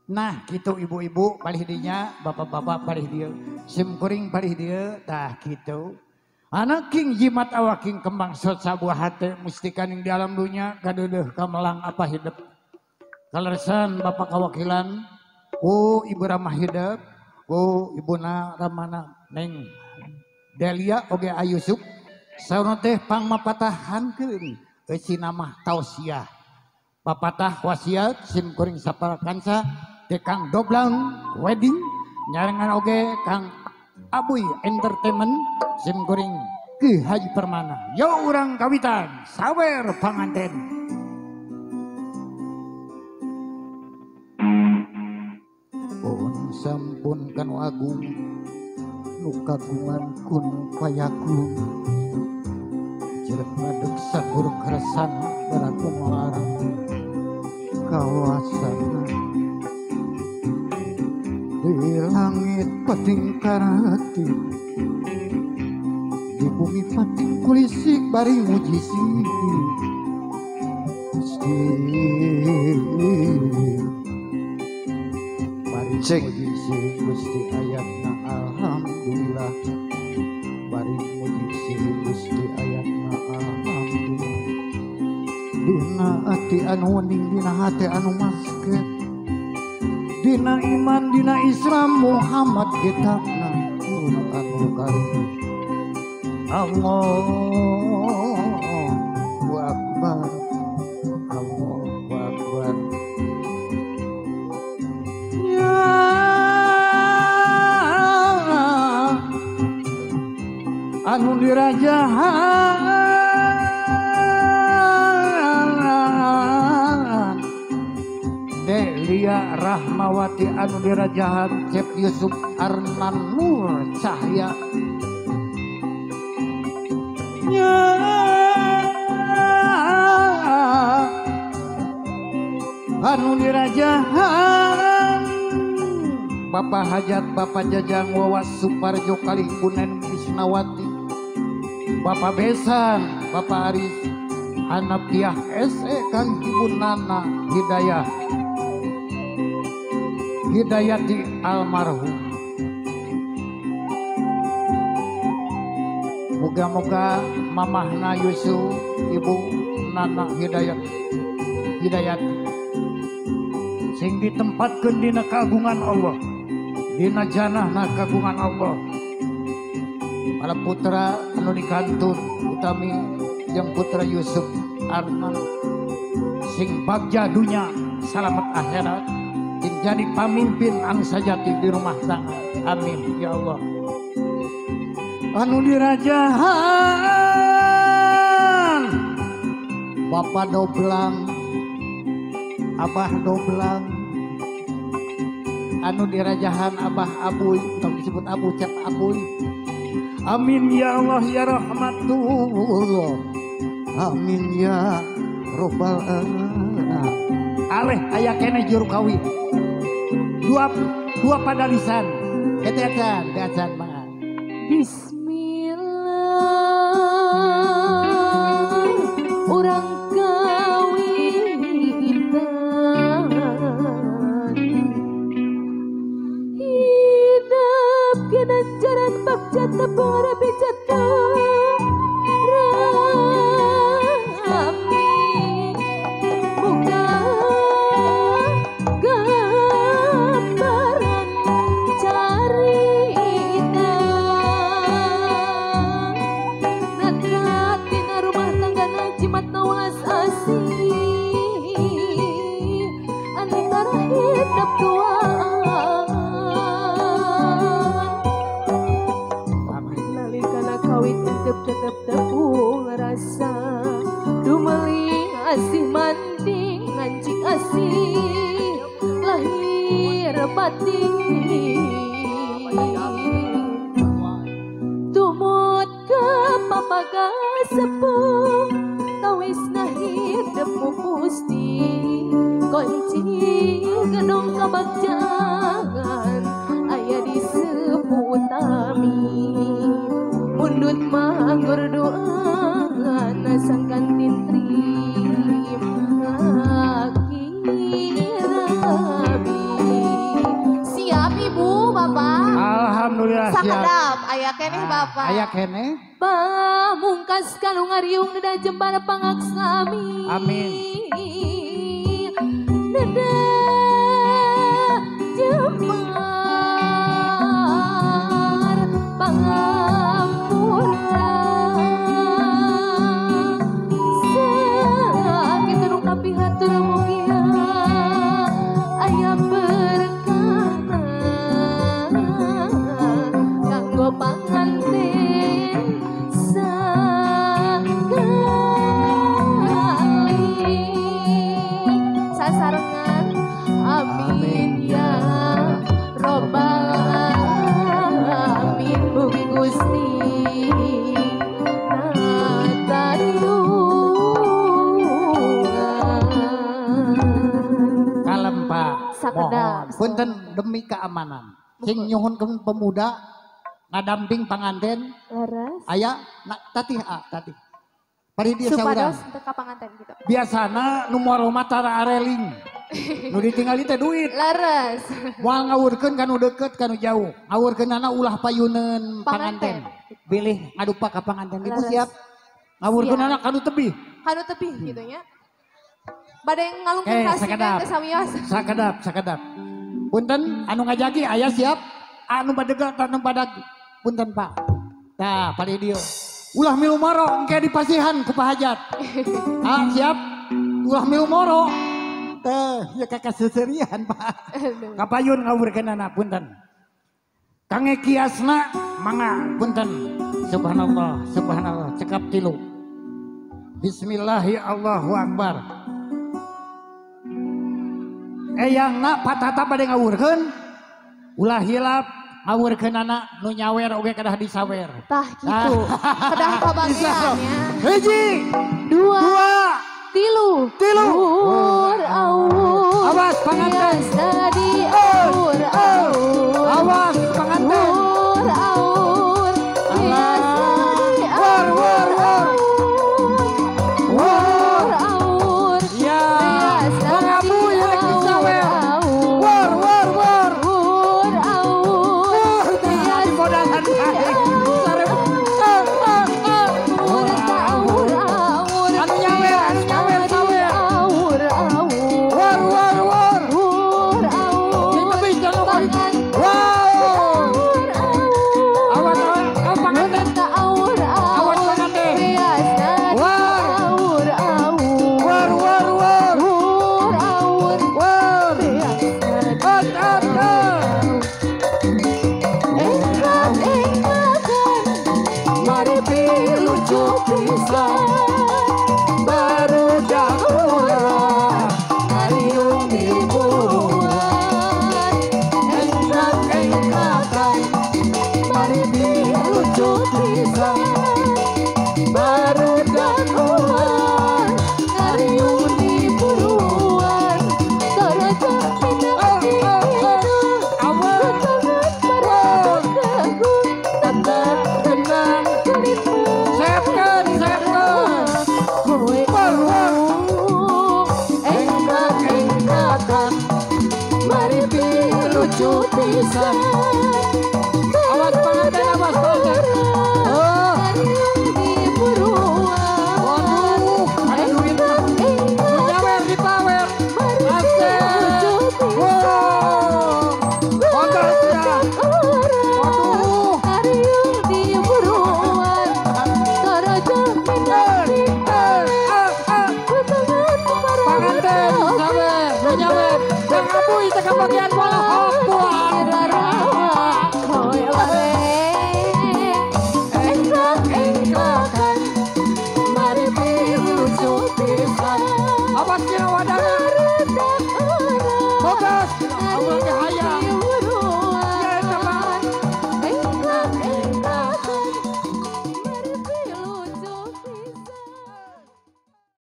Nah kitu ibu-ibu palih dinya, bapak-bapak palih dieu, sim kuring palih dieu, tah kitu. Anak king jimat awaking kembang sot sabuah hate mustikaning di alam dunya kadeudeuh kamelang apa hidup. Kaleresan bapak kawakilan ku ibu ramah hidup, ku ibuna ramana neng Delia oge Ayusuf saurna teh pangmapatahankeun eusi nama tausiah. Papatah wasiat sim kuring saparakanca teh Kang Doblang Wedding nyarengan oge Kang Abuy Entertainment sim kuring Ki Haji Permana. Yo urang kawitan sawer panganten. Pun sampun kanu agung nu kagungan kun payakun jelek ngadeg sakur keresana baraku melarang kawasana di langit pating karati di bumi pating kulisik bari muji sih Gusti bari muji sih Gusti ayatna alhamdulillah bari muji sih Gusti ayatna alhamdulillah dina ati anu wening dina hati anu masket dina iman dina Islam Muhammad kitabna Quranul Karim. Allahu Akbar, Allahu Akbar. Ya anu dirajahan Delia Rahmawati anu dirajahan Cep Yusuf Arman Nur Cahya. Ya anu dirajahan Bapak Hajat Bapak Jajang Wawas Suparjo kalih Bunen Isnawati Bapak Besan Bapak Aris Hanapiah SE kang Ibu Nana Hidayah Hidayati almarhum. Moga-moga mamahna Yusuf Ibu Nana Hidayat Hidayati sing ditempatkeun dina kagungan Allah, dina janahna kagungan Allah. Para putra anu dikantun utami jeung putra Yusuf Arman sing bagja dunya salamet akhirat jadi pamimpin angsa jati di rumah tangga. Amin ya Allah. Anu dirajahan Bapak Doblang Abah Doblang anu dirajahan Abah Abuy tong disebut Abu Cep Abuy. Amin ya Allah ya rahmatullah. Amin ya robbal alamin. Aleh aya keneh juru kawin. Dua padalisan. Eta acan, teu acan mah. Bismillah urang kawitan hidup kena jaran bagja tepung rapi jatuh rami muka gambaran carita natratina rumah tangga jimat nawas asih antara hidup tuaan nalikana kawit tetep tepung rasa dumeling asih manting ngancik asih lahir batin tumut ke papaga sepuh tawisna hidupmu pusti kunci gedung kebagjaan aya di seputami mundut manggur doa sangkan tintrim laki rabi. Aya keneh Bapak. Aya keneh. Pamungkas kalungariung neda jembar pangaksami. Amin. Neda jembar pangampura. Sakitu nu kapihatur mugia aya berkahna kanggo panganten sakali sasarengan amin ya robbal alamin mugi Gusti natariungan. Kalem Pak. Sakedap. Punten demi keamanan. Sing nyuhunkeun pemuda ngadamping panganten. Leres. Aya tatih a tatih. Pari dia saurang. Supados teu ka panganten gitu. Biasana nu moal mah tara areling. Nu ditinggali teh duit. Leres. Moal ngawurkeun ka nu deukeut ka nu jauh. Ngawurkeunana ulah payuneun panganten. Bilih ngadupa ka panganten. Ibu siap. Ngawurkeunana ka nu tebih. Ka nu tebih gitu nya. Bade ngalungkeun kasih teh samios. Sakedap, sakedap. Punten anu ngajagi aya siap, anu badegak anu badag. Punten Pak. Tah, pari dieu. Ulah milu moro engke dipasihan ku Pak Hajat. Ah, siap. Ulah milu moro. Teh, ya kakak seserian Pak. Kapayun ngawurkeunana punten. Kange kiasna mangga punten. Subhanallah, subhanallah. Cekap tilu. Bismillahi Allahu Akbar. Eyangna patata bade ngawurkeun ulah hilap ngawurkeunana nu nyawer oge kedah disawer. Tah kitu. Kedah kabagian nya. Hiji, dua, tilu. Tilu. Aur aur. Awas panganten. Biasa aur aur. Awas panganten. Aur aur. Biasa War war war. Aur aur. Ya. Mengabu ya disawer. War war war. Aur aur. Di modalan Anu nyawer, nyawer sawer. Aur aur. War war war. Aur aur. Sing tebih jangan Wow. Awas awas, kau panganten. Awas panganten. War. War war war. War. At at at. Baru ulah ngariung di buruan. Engkat-engkatan mari lucu pisan. Baru ulah Ngariung di buruan. Taraja Sepkeun, sepkeun. War war. Engkat-engkatan mari lucu pisan. Awas panganten, awas panganten. Oh. Waduh, ada duit. Nu nyawer dipawer. Asep. Wow. Bagas ya. Waduh. Eh, eh, eh. Panganten, sawer, nu nyawer. Yang abuy teh kabagian walahok buah. Awas kira wadana. Fokus. Awas ke hayang.